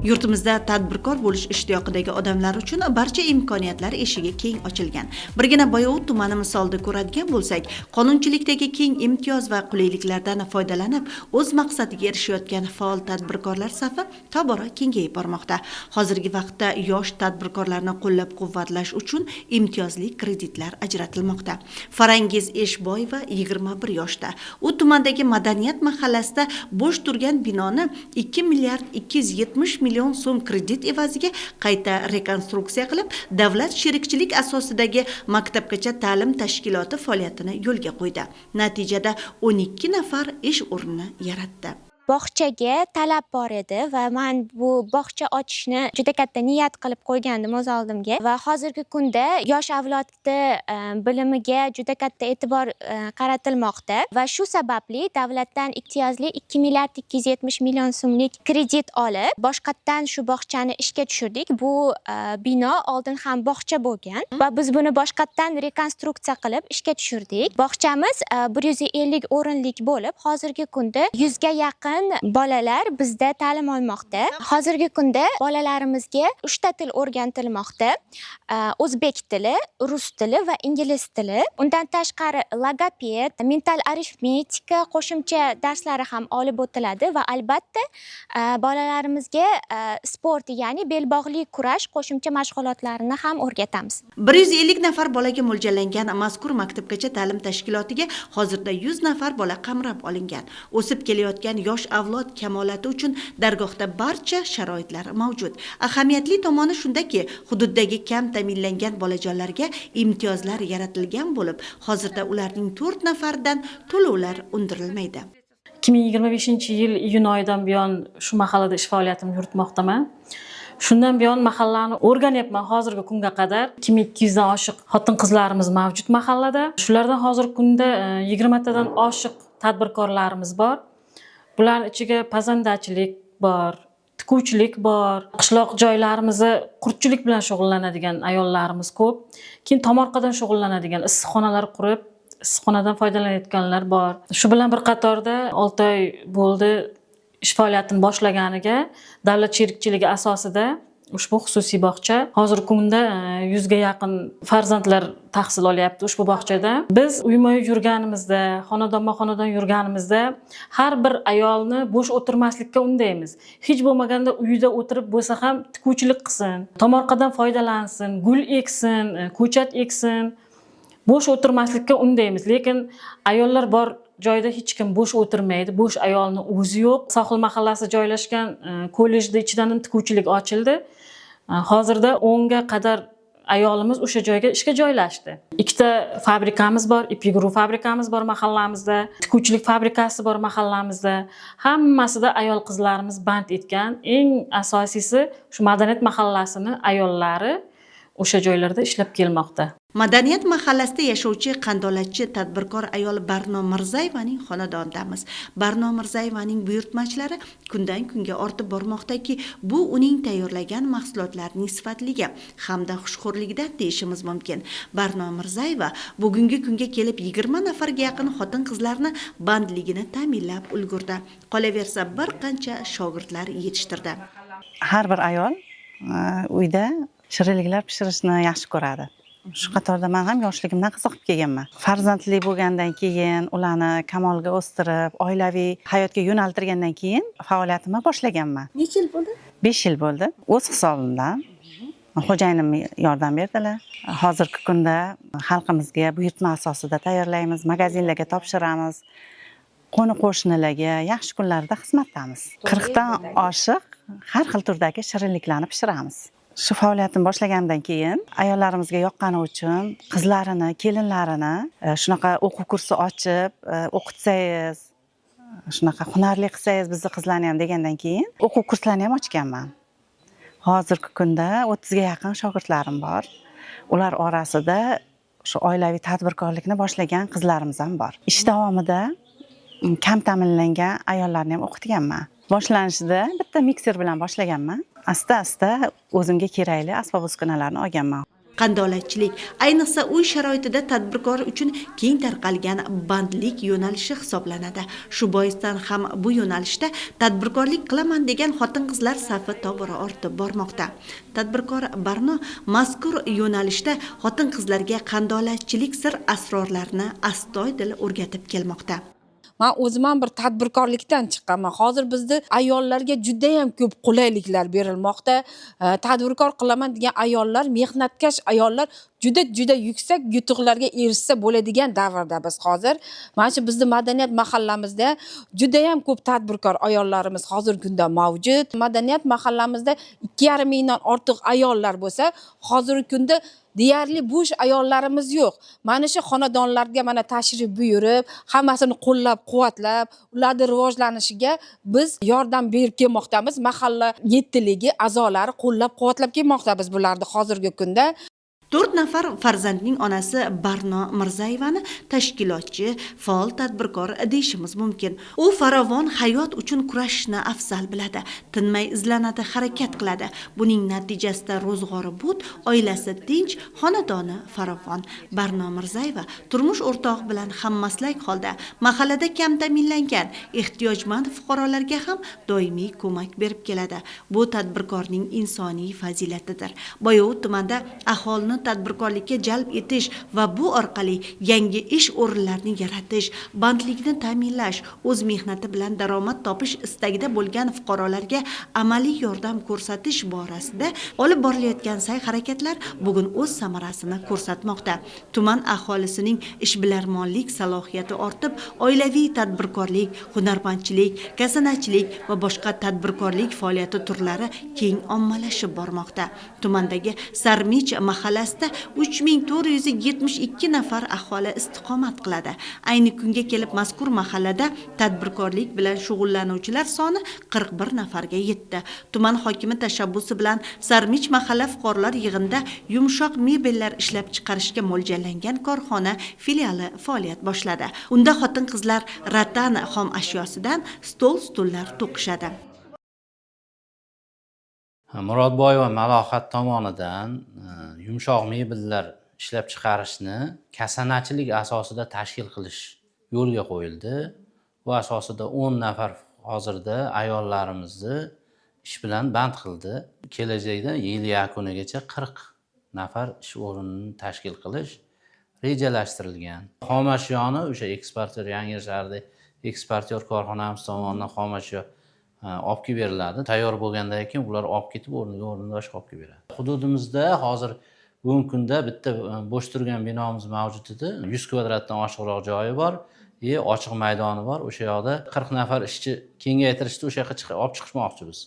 Yurtimizda tadbirkor bo'lish ishtiyoqidagi odamlar uchun barcha imkoniyatlar eshigi keng ochilgan. Birgina Boyovut tumani misolida ko'radigan bo'lsak, qonunchilikdagi keng imtiyoz va qulayliklardan foydalanib, o'z maqsadiga erishayotgan faol tadbirkorlar safi tobora kengayib bormoqda. Hozirgi vaqtda yosh tadbirkorlarni qo'llab-quvvatlash uchun imtiyozli kreditlar ajratilmoqda. Farangiz Eshboyeva 21 yoshda. U tumandagi Madaniyat mahallasida bo'sh turgan binoni 2 milliard 270 million so'm kredit evaziga qayta rekonstruksiya qilib, davlat sherikchilik asosidagi maktabgacha ta'lim tashkiloti faoliyatini yo'lga qo'ydi. Natijada 12 nafar ish o'rnini yaratdi. Bog'chaga talab bor edi va man bu bog'cha ochishni juda katta niyat qilib qo'ygandim o'z oldimga. Va hozirgi kunda yosh avlodni bilimiga juda katta e'tibor qaratilmoqda va shu sababli davlatdan imtiyozli 2 milliard 270 million so'mlik kredit olib, boshqatdan shu bog'chani ishga tushirdik. Bu bino oldin ham bog'cha bo'lgan va biz buni boshqatdan rekonstruksiya qilib ishga tushirdik. Bog'chamiz 150 o'rinlik bo'lib, hozirgi kunda 100 ga yaqin bolalar bizda ta'lim olmoqda. Hozirgi kunda bolalarimizga uchta til o'rgatilmoqda: O'zbek tili, rus tili va ingliz tili. Undan tashqari logoped, mental arifmetika qo'shimcha darslari ham olib o'tiladi va albatta bolalarimizga sport, ya'ni belbog'li kurash qo'shimcha mashg'ulotlarini ham o'rgatamiz. 150 nafar bolaga mo'ljallangan mazkur maktabgacha ta'lim tashkilotiga hozirda 100 nafar bola qamrab olingan. O'sib kelayotgan yosh avlod kamolati uchun dargohda barcha sharoitlar mavjud. Ahamiyatli tomoni shundaki, hududdagi kam ta'minlangan bolajonlarga imtiyozlar yaratilgan bo'lib, hozirda ularning 4 nafaridan to'lovlar undirilmaydi. 2025 yil iyun oyidan buyon shu mahallada ish faoliyatimni yuritmoqdaman. Shundan buyon mahallani o'rganyapman hozirgi kunga qadar. 2200 dan oshiq xotin qizlarimiz mavjud mahallada. Shulardan hozirgi kunda 20 tadan oshiq tadbirkorlarimiz bor. Bularning ichiga pazandachilik bor, tikuvchilik bor, qishloq joylarimizni qurtchilik bilan shug'ullanadigan ayollarimiz ko'p. Keyin tomorqadan shug'ullanadigan, issiqxonalar qurib, issiqxonadan foydalanayotganlar bor. Shu bilan bir qatorda 6 oy bo'ldi ish faoliyatini boshlaganiga, davlat sherikchiligi asosida ushbu xususiy bog'cha hozirgi kunda 100 ga yaqin farzandlar tahsil olyapti ushbu bog'chada. Biz uyma-uy yurganimizda, xonadonma-xonadon yurganimizda har bir ayolni bo'sh o'tirmaslikka undaymiz. Hech bo'lmaganda uyida o'tirib bo'lsa ham tikuvchilik qilsin, tomorqadan foydalansin, gul eksin, ko'chat eksin. Bo'sh o'tirmaslikka undaymiz, lekin ayollar bor joyda hech kim bo'sh o'tirmaydi. Bo'sh ayolni o'zi yo'q. Sohil mahallasida joylashgan kollejda ichidan ham tikuvchilik ochildi. Hozirda 10 ga qadar ayolimiz o'sha joyga ishga joylashdi. Ikkita fabrikamiz bor, ipigru fabrikamiz bor mahallamizda, tikuvchilik fabrikasi bor mahallamizda. Hammasida ayol qizlarimiz band etgan. Eng asosiysi, shu Madaniyat mahallasini ayollari o'sha joylarda ishlab kelmoqda. Madaniyat mahallasida yashovchi qandolatchi tadbirkor ayol Barno Mirzayevaning xonadonidamiz. Barno Mirzayevaning buyurtmachilari kundan kunga ortib bormoqdaki, bu uning tayyorlagan mahsulotlarining sifatligi hamda xushxo'rligidan deyishimiz mumkin. Barno Mirzayeva bugungi kunga kelib 20 nafarga yaqin xotin-qizlarni bandligini ta'minlab ulgurdi. Qolaversa, bir qancha shogirdlar yetishtirdi. Har bir ayol uyda shirinliklar pishirishni yaxshi ko'radi. Shu qatorda man ham yoshligimdan qiziqib kelganman. Farzandli bo'lgandan keyin, ularni kamolga o'stirib, oilaviy hayotga yo'naltirgandan keyin faoliyatimni boshlaganman. Necha yil bo'ldi? 5 yil bo'ldi. O'z hisobimdan, xo'jayinim yordam berdilar. Hozirgi kunda xalqimizga buyurtma asosida tayyorlaymiz, magazinlarga topshiramiz, qo'ni qo'shnilarga yaxshi kunlarda xizmatdamiz. 40 dan oshiq har xil turdagi shirinliklarni pishiramiz. Shu faoliyatimni boshlagandan keyin ayollarimizga yoqqani uchun qizlarini, kelinlarini shunaqa o'quv kursi ochib o'qitsangiz, shunaqa hunarli qilsangiz bizni qizlarni ham degandan keyin o'quv kurslarini ham ochganman. Hozirgi kunda 30 ga yaqin shogirdlarim bor. Ular orasida shu oilaviy tadbirkorlikni boshlagan qizlarimiz ham bor. Ish davomida kam ta'minlangan ayollarni ham o'qitganman. Boshlanishida bitta mikser bilan boshlaganman. Asta asta o'zimga kerakli asbob uskunalarni olganman. Qandolatchilik, ayniqsa uy sharoitida tadbirkor uchun keng tarqalgan bandlik yo'nalishi hisoblanadi. Shu boisdan ham bu yo'nalishda tadbirkorlik qilaman degan xotin-qizlar safi tobora ortib bormoqda. Tadbirkor Barno mazkur yo'nalishda xotin-qizlarga qandolatchilik sir asrorlarini astoydil o'rgatib kelmoqda. Man o'zim ham bir tadbirkorlikdan chiqqanman. Hozir bizda ayollarga judayam ko'p qulayliklar berilmoqda. Tadbirkor qilaman degan ayollar, mehnatkash ayollar juda juda yuksak yutuqlarga erishsa bo'ladigan davrda biz hozir. Mana shu bizni madaniyat mahallamizda judayam ko'p tadbirkor ayollarimiz hozirgi kunda mavjud. Madaniyat mahallamizda 2,5 mingdan ortiq ayollar bo'lsa, hozirgi kunda deyarli bo'sh ayollarimiz yo'q. Mana shu xonadonlarga mana tashrif buyurib, hammasini qo'llab-quvvatlab, ularni rivojlanishiga biz yordam berib kelmoqdamiz. Mahalla yettiligi a'zolari qo'llab-quvvatlab kelmoqda biz bularni hozirgi kunda. 4 nafar farzandning onasi Barno Mirzayevani tashkilotchi, faol tadbirkor deyishimiz mumkin. U farovon hayot uchun kurashishni afzal biladi, tinmay izlanadi, harakat qiladi. Buning natijasida ro'zg'ori but, oilasi tinch, xonadoni farovon. Barno Mirzayeva turmush o'rtog'i bilan hammaslak holda mahallada kam ta'minlangan, ehtiyojmand fuqarolarga ham doimiy ko'mak berib keladi. Bu tadbirkorning insoniy fazilatidir. Boyovut tumanida aholini tadbirkorlikka jalb etish va bu orqali yangi ish o'rinlarini yaratish, bandlikni ta'minlash, o'z mehnati bilan daromad topish istagida bo'lgan fuqarolarga amaliy yordam ko'rsatish borasida olib borilayotgan sa'y-harakatlar bugun o'z samarasini ko'rsatmoqda. Tuman aholisining ishbilarmonlik salohiyati ortib, oilaviy tadbirkorlik, hunarmandchilik, kasanachilik va boshqa tadbirkorlik faoliyati turlari keng ommalashib bormoqda. Tumandagi Sarmich mahallasida 3472 nafar aholi istiqomat qiladi. Ayni kunga kelib mazkur mahallada tadbirkorlik bilan shug'ullanuvchilar soni 41 nafarga yetdi. Tuman hokimi tashabbusi bilan Sarmich mahalla fuqarolar yig'inida yumshoq mebellar ishlab chiqarishga mo'ljallangan korxona filiali faoliyat boshladi. Unda xotin-qizlar ratan xom ashyosidan stol-stullar to'qishadi. Murodboyeva Malohat tomonidan yumshoq mebellar ishlab chiqarishni kasanachilik asosida tashkil qilish yo'lga qo'yildi. Bu asosida 10 nafar hozirda ayollarimizni ish bilan band qildi. Kelajakda yil yakunigacha 40 nafar ish o'rnini tashkil qilish rejalashtirilgan. Xom ashyoni o'sha eksportyor, Yangiyer shahrida eksportyor korxonamiz tomonidan xom ashyo olib kelib beriladi. Tayyor bo'lgandan keyin ular olib ketib o'rniga o'rnidosh olib kelib beradi. Hududimizda hozir bugungi kunda bitta bo'sh turgan binomiz mavjud edi. 100 kvadratdan oshiqroq joyi bor, ochiq maydoni bor. O'sha yoqda 40 nafar ishchi kengaytirishdi, o'sha yoqqa olib chiqishmoqchimiz.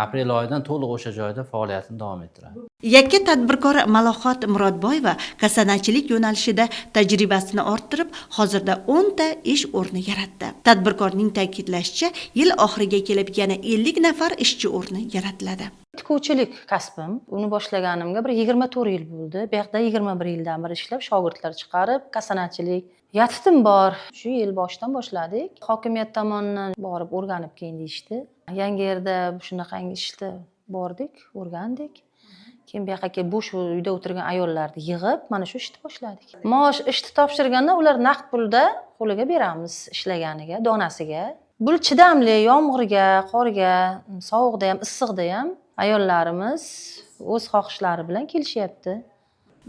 Aprel oyidan to'liq o'sha joyda faoliyatini davom ettiradi. Yakka tadbirkor Malohat Murodboyeva kasanachilik yo'nalishida tajribasini orttirib, hozirda 10 ta ish o'rni yaratdi. Tadbirkorning ta'kidlashicha, yil oxiriga kelib yana 50 nafar ishchi o'rni yaratiladi. Tikuvchilik kasbim, uni boshlaganimga bir 24 yil bo'ldi. Bu yoqda 21 yildan beri ishlab, shogirdlar chiqarib, kasanachilik yatitim bor. Shu yil boshidan boshladik. Hokimiyat tomonidan borib o'rganib keyin deyishdi. Yangi yerda shunaqangi ishda bordik, o'rgandik. Keyin bu yoqqa kelib bo'sh uyda o'tirgan ayollarni yig'ib, mana shu ishni boshladik. Maosh ishni topshirganda ular naqd pulda qo'liga beramiz ishlaganiga, donasiga. Bu chidamli, yomg'irga, qorga, sovuqda ham, issiqda ham ayollarimiz o'z xohishlari bilan kelishyapti.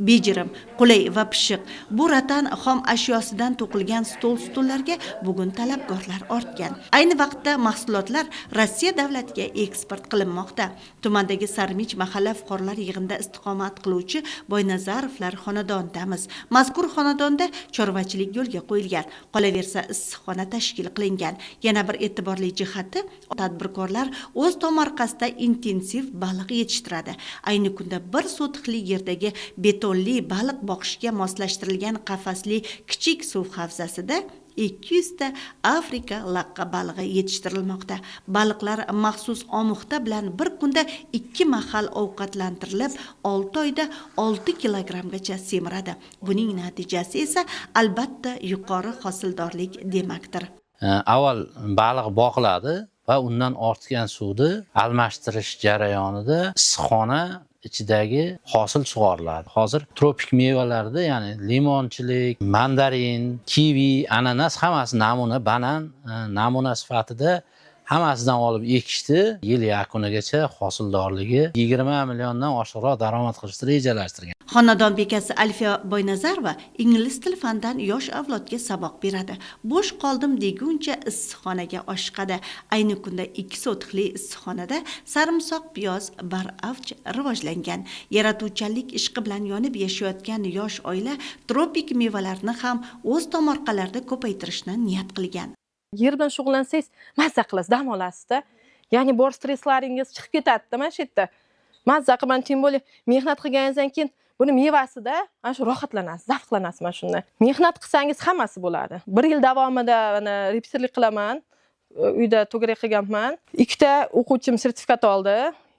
Bejirim, qulay va pishiq bu ratan xom ashyosidan to'qilgan stol-stullarga bugun talabgorlar ortgan. Ayni vaqtda mahsulotlar Rossiya davlatiga eksport qilinmoqda. Tumandagi Sarmich mahalla fuqarolar yig'inida istiqomat qiluvchi Boynazarovlar xonadonidamiz. Mazkur xonadonda chorvachilik yo'lga qo'yilgan, qolaversa issiqxona tashkil qilingan. Yana bir e'tiborli jihati, tadbirkorlar o'z tomorqasida intensiv baliq yetishtiradi. Ayni kunda 1 sotixli yerdagi beton tonli baliq boqishga moslashtirilgan qafasli kichik suv havzasida 200 ta Afrika laqqa balig'i yetishtirilmoqda. Baliqlar maxsus omuxta bilan bir kunda 2 mahal ovqatlantirilib, 6 oyda 6 kilogrammgacha semiradi. Buning natijasi esa albatta yuqori hosildorlik demakdir. Avval baliq boqiladi va undan ortgan suvni almashtirish jarayonida issiqxona ichidagi hosil sug'oriladi. Hozir tropik mevalarda, ya'ni limonchilik, mandarin, kivi, ananas hammasi namuna, banan namuna sifatida hammasidan olib ekishdi. Yil yakunigacha hosildorligi 20 milliondan oshiqroq daromad qilishni rejalashtirgan. Xonadon bekasi Alfiya Boynazarova ingliz tili fanidan yosh avlodga saboq beradi. Bo'sh qoldim deguncha issiqxonaga oshiqadi. Ayni kunda 2 sotixli issiqxonada sarimsoq piyoz baravj rivojlangan. Yaratuvchanlik ishqi bilan yonib yashayotgan yosh oila tropik mevalarni ham o'z tomorqalarida ko'paytirishni niyat qilgan. Yer bilan shug'ullansangiz, mazza qilasiz, dam olasizda. Ya'ni bor stresslaringiz chiqib ketadida mana shu yerda. Mazza qilib, тем более mehnat qilganingizdan keyin buni mevasida mana shu rohatlanasiz, zavqlanasiz mana shundan. Mehnat qilsangiz hammasi bo'ladi. Bir yil davomida mana repetitorlik qilaman, uyda to'garak qilganman. Ikkita o'quvchim sertifikat oldi.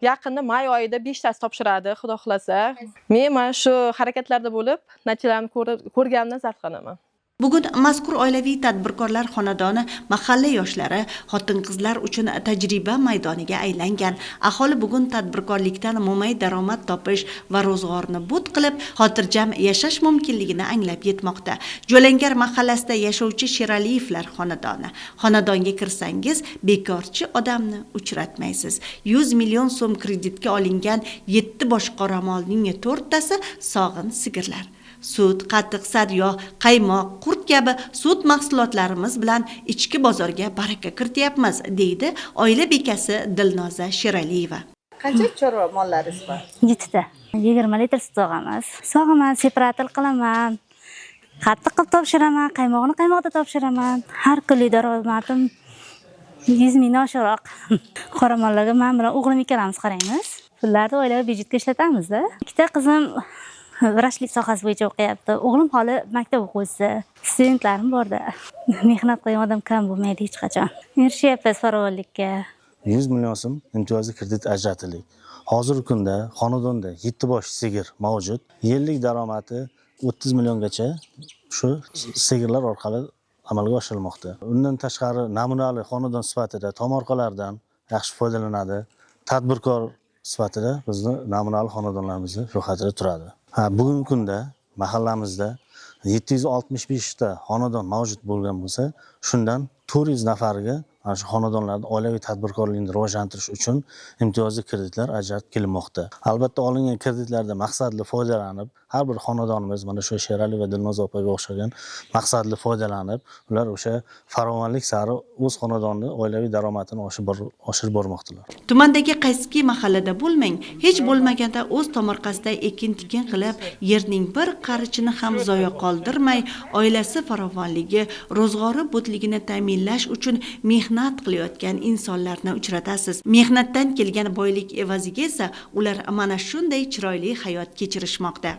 Yaqinda may oyida 5 tasi topshiradi, xudo xohlasa. Men mana shu harakatlarda bo'lib, natijalarni ko'rganimdan zavqlanaman. Bugun mazkur oilaviy tadbirkorlar xonadoni mahalla yoshlari, xotin-qizlar uchun tajriba maydoniga aylangan. Aholi bugun tadbirkorlikdan mo'may daromad topish va ro'zg'orni but qilib, xotirjam yashash mumkinligini anglab yetmoqda. Jo'langar mahallasida yashovchi Sheraliyevlar xonadoni. Xonadonga kirsangiz, bekorchi odamni uchratmaysiz. 100 million so'm kreditga olingan 7 bosh qoramolning 4 tasi sog'in sigirlar. Sut, qatiq, sariyog', qaymoq, qurt kabi sut mahsulotlarimiz bilan ichki bozorga baraka kirityapmiz, deydi oila bekasi Dilnoza Sheraliyeva. Qancha chorva mollaringiz bor? 7 ta. 20 litr sut sog'amiz. Sog'aman, separator qilaman. Qattiq qilib topshiraman, qaymog'ini qaymoqda topshiraman. Har kunlik daromadim 100 mingdan oshiqroq. Qoramollarga man bilan o'g'lim ikkalamiz qaraymiz. Pullarni oilaviy byudjetga ishlatamizda. Ikkita qizim vrachlik sohasi bo'yicha o'qiyapti. O'g'lim holi maktab o'quvchisi. Studentlarim borda. Mehnat qilgan odam kam bo'lmaydi hech qachon. Erishyapmiz farovonlikka. 100 million so'm imtiyozli kredit ajratildik. Hozirgi kunda xonadonda 7 bosh sigir mavjud. Yillik daromadi 30 milliongacha shu sigirlar orqali amalga oshirilmoqda. Undan tashqari namunali xonadon sifatida tomorqalardan yaxshi foydalanadi. Tadbirkor sifatida bizni namunali xonadonlarimizni ro'yxatida turadi. Ha, bugungi kunda mahallamizda 765 ta xonadon mavjud bo'lgan bo'lsa, shundan 400 nafariga mana shu xonadonlarda oilaviy tadbirkorlikni rivojlantirish uchun imtiyozli kreditlar ajratib kelinmoqda. Albatta, olingan kreditlarda maqsadli foydalanib, har bir xonadonimiz mana shu Sherali va Dilnoza opaga o'xshagan maqsadli foydalanib, ular o'sha farovonlik sari o'z xonadonni oilaviy daromadini oshirib bormoqdalar. Tumandagi qaysiki mahallada bo'lmang, hech bo'lmaganda o'z tomorqasida ekin-tikin qilib, yerning bir qarichini ham zoya qoldirmay, oilasi farovonligi, ro'zg'ori butligini ta'minlash uchun mehnat qilayotgan insonlarni uchratasiz. Mehnatdan kelgan boylik evaziga esa ular mana shunday chiroyli hayot kechirishmoqda.